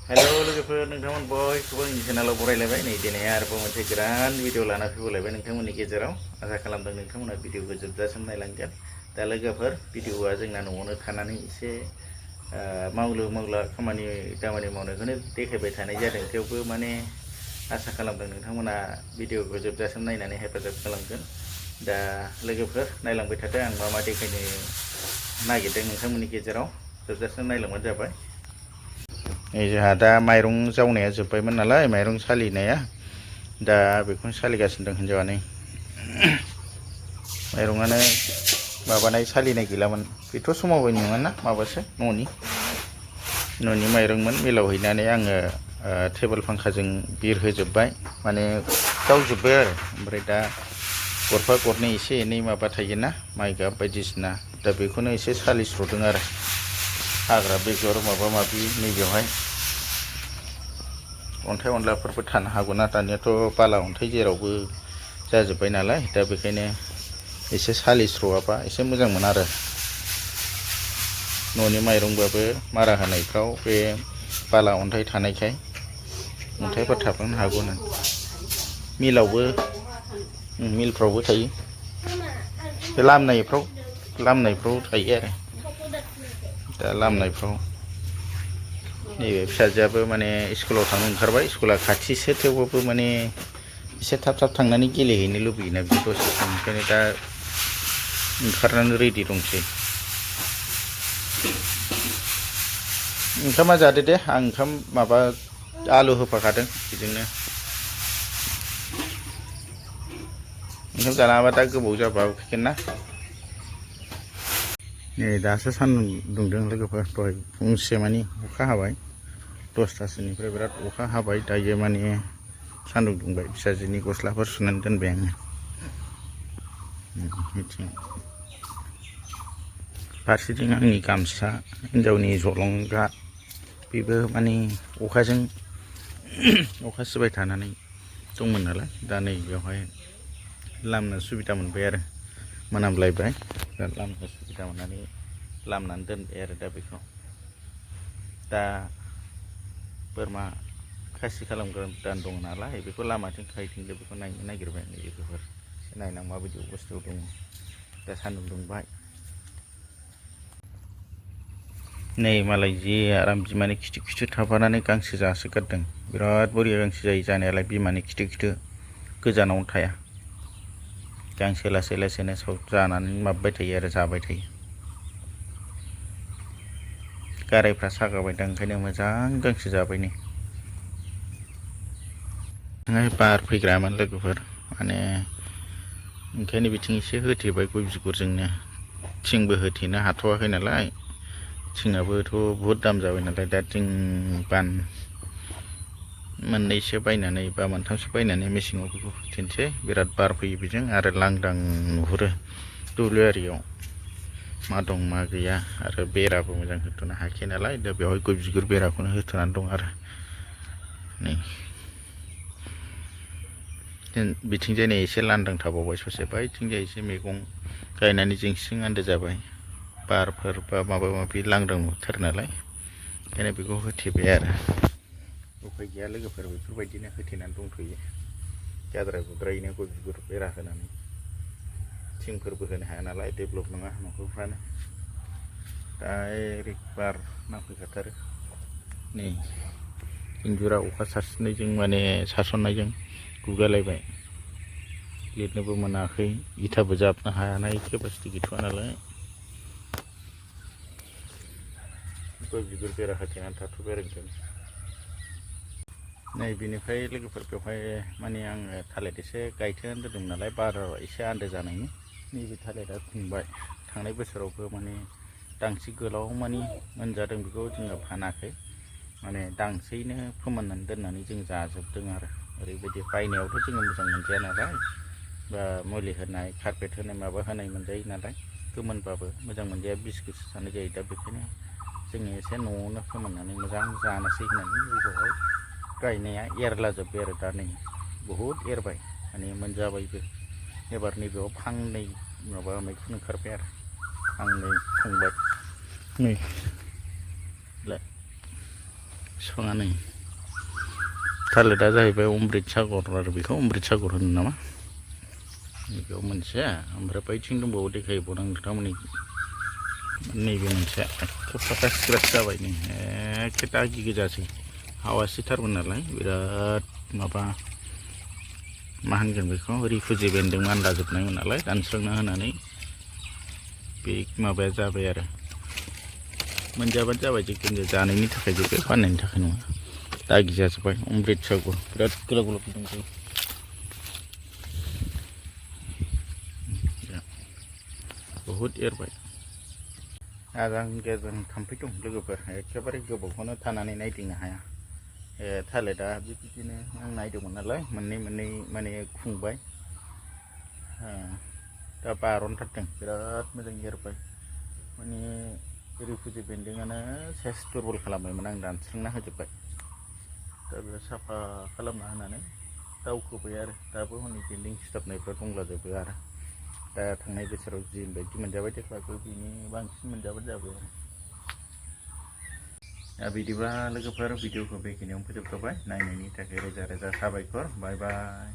हेल' लोगोफोर नोंथांमोन बयखौबो आंनि चेनेलाव बरायलायबाय नै दिनै आरोबाव मोनसे गोदान भिडिअ लाना फैबावलायबाय नोंथांमोननि गेजेराव आसा खालामदों नोंथांमोना भिडिअखौ जोबजासिम नायलांगोन। दा लोगोफोर भिडिअआ जोंना न'आवनो थानानै एसे मावला खामानि दामानि मावनायखौनो देखायबाय थानाय जादों, थेवबो माने आसा खालामदों नोंथांमोना भिडिअखौ जोबजासिम नायनानै हेफाजाब खालामगोन। दा लोगोफोर नायलांबाय थादो आं मा मा देखायनो नागिरदों नोंथांमोननि गेजेराव, जोबजासिम नायलांबानो जाबाय। जोंहा दा माइरं जावनाया जोब्बायमोन नालाय, माइरं सालिनाया दा बेखौनो सालिगासिनो दं हिन्जावा। नै माइरंआनो माबानाय सालिनाय गैलामोन, बेथ' समावबाय नङाना, माबासो न'नि माइरंमोन। मिलाव हैनानै आङो टेबोल फांखाजों बिरहोजोब्बाय, माने जावजोब्बाय आरो। ओमफ्राय दा गरफा गरनै एसे एनै माबा थायोना माइ गाब बायदिसिना, दा बेखौनो एसे सालिस्र'दों आरो। हाग्रा बेगर माबा माबि नैबेयावहाय अन्थाइ अनलाफोरबो थानो हागौना, दानियाथ' बाला अन्थाइ जेरावबो जाजोब्बाय नालाय, दा बेखायनो एसे सालिस्र'आबा एसे मोजांमोन आरो। न'नि माइरंबाबो मारा होनायफ्राव बे बाला अन्थाइ थानायखाय अन्थाइफोर थाफानो हागौनो। मिलफ्रावबो थायो, बे लामनायफ्राव थायो आरो। दा लामनायफ्राव नैबे फिसाजोआबो माने स्कुलाव थांनो ओंखारबाय, स्कुला खाथिसो थेवबाबो माने एसे थाब थाब थांनानै गेलेहैनो लुबैयोना बे दसे सम, ओंखायनो दा ओंखारनानै रेडि दंसै। ओंखामा जादो दे, आं ओंखाम माबा आलु होफाखादों बिदिनो। ओंखाम जानाङाबा दा गोबाव जाबा उखैगोन ना। नै दासो सान्दुं दुंदों लोगोफोर, दहाय फुंसे मानि अखा हाबाय, 10थासोनिफ्राय बिराद अखा हाबाय। दायो माने सान्दुं दुंबाय, फिसाजोनि गस्लाफोर सुनानै दोनबाय आङो। मिथिं फारसेथिं आंनि गामसा, हिन्जावनि जलंगा, बेबो माने अखा सिबाय थानानै दंमोन नालाय, दा नै बेवहाय लामनो सुबिदा मोनबाय आरो, मोनामलायबाय, दा लामनो सुबिदा मोननानै लामनानै दोनबाय आरो। दा बेखौ दा बोरमा खासि खालामग्रा दान दं नालाय, बेखौ लामाथिं खाहैथिंनो बेखौ नायनो नागिरबाय आं लोगोफोर, एसे नायनां माबायदि अबस्थायाव दङ। दा सान्दुं दुंबाय, नै मालाय जि आराम बिमानि खिथु खिथु थाफानानै गांसो जासोगारदों। बिराद बरिया गांसो जायो जानायालाय, बिमानि खिथु खिथु गोजानावनो थाया, गांसो लासै लासैनो सब जानानै माबाबाय थायो आरो, जाबाय थायो। गारायफ्रा सागाबायदां, ओंखायनो मोजां गांसो जाबाय। नै बार फैग्रामोन लोगोफोर, माने ओंखायनो बिथिं एसे होथेबाय गय बिगुरजोंनो, थिंबो होथेनो हाथ'वाखै नालाय, थिङाबोथ' बहुद दाम जाबाय नालाय। दा थिं मोननैसो बायनानै बा मोनथामसो बायनानै मेसेङाव बेखौ होथेनोसै, बिराद बार फैयो बेजों, आरो लांदां नुहुरो दुब्लिबारियाव मा दं मा गैया, आरो बेराबो मोजां होथ'नो हायाखै नालाय, दा बेवहाय गय बिगुर बेराखौनो होथ'नानै दं आरो। नै बिथिंजाय नै एसे लांदां थाबावबाय ससे, बैथिंजाय एसे मैगं गायनानै जिंसिं आन्दो जाबाय, बारफोर बा माबा माबि लांदां नुथारो नालाय, ओंखायनो बेखौ होथेबाय आरो। उफाय गैया लोगोफोर, बेफोरबायदिनो होथेनानै दंथ'यो, जाद्राय बुद्रायैनो गय बिगुर बेरा होनानै। थिंफोरबो होनो हाया नालाय, डेभेलप नङा न'खरफ्रानो, डाइरेक्ट बार नांफैखाथारो। नै इन्जुरा अखा सारस्रिनायजों माने सारसननायजों गुगालायबाय, लिरनोबो मोनाखै, इथाबो जाबनो हानाय केपासिटि गैथ'वा नालाय, गय बिगुर बेरा होथेनानै थाथ'बाय आरो ओंखायनो। नै बिनिफ्राय लोगोफोर बेवहाय माने आङो थालिर एसे गायथेनानै दोनदोंमोन नालाय, बार एसे आन्दो जानायनि, नैबे थालिरा खुंबाय। थांनाय बोसोरावबो माने दांसि गोलाव मानि मोनजादों, बेखौ जोङो फानाखै, माने दांसेयैनो फोमोननानै दोननानै जों जाजोबदों आरो। ओरैबायदि बायनायावथ' जोङो मोजां मोनजाया नालाय, बा मुलि होनाय कारपेट होनाय माबा होनाय मोनजायो नालाय, गोमोनबाबो मोजां मोनजाया, बिस गोसा जानाय जायो। दा बेखायनो जोङो एसे न'आवनो फोमोननानै मोजां जानोसै होननानै बेवहाय गायनाया एरलाजोब्बाय आरो। दा नै बहुद एरबाय, माने मोनजाबायबो। एबार नैबेयाव फांनै माबा मैखुन ओंखारबाय आरो, फांनै खुंबाय। नै बिफाङा नै थालिरा जाहैबाय अमृत सागर आरो बेखौ अमृत सागर होनो नामा बेयाव मोनसे ओमफ्राय बैथिं दंबावो देखायबावदों नोंथांमोननि नैबे मोनसे एखे फाख्रा सिख्रा जाबाय नै एखे दागि गोजासै हावासिथारमोन नालाय बिराद माबा मा होनगोन बेखौ रिफुजि बेन्दों मानलाजोबनायमोन नालाय दानस्रांना होनानै बे माबाया जाबाय आरो मोनजाबानो जाबाय जिखुनु जानायनि थाखाय बे फाननायनि थाखाय नङा दागि जाजोब्बाय अमृत सागर बिराद गोलाव गोलाव दंसै बहुद एरबाय आजां गाजां थाम्फै दं लोगोफोर एखेबारे गोबावखौनो थानानै नायदिंनो हाया थालिरा बिदिनो आं नायदोंमोन नालाय मोननै माने खुंबाय दा बारनथारदों बिराद मोजां एरबाय माने रिफुजि बेन्दोंआनो सेस दुरबल खालामबायमोन आं दानस्रांना होजोब्बाय दा बे साफा खालामना होनानै दावखोबाय आरो दाबो हनै बेन्दों सिथाबनायफ्रा दंलाजोबो आरो दा थांनाय बोसोराव जिबायदि मोनजाबाय देग्लायबो बिनि बांसिन मोनजाबानो जाबाय आरो दा बिदिबा लोगोफोर भिडिअखौ बेखिनियावनो फोजोबथ'बाय नायनायनि थाखाय रोजा रोजा साबायखर बाय बाय।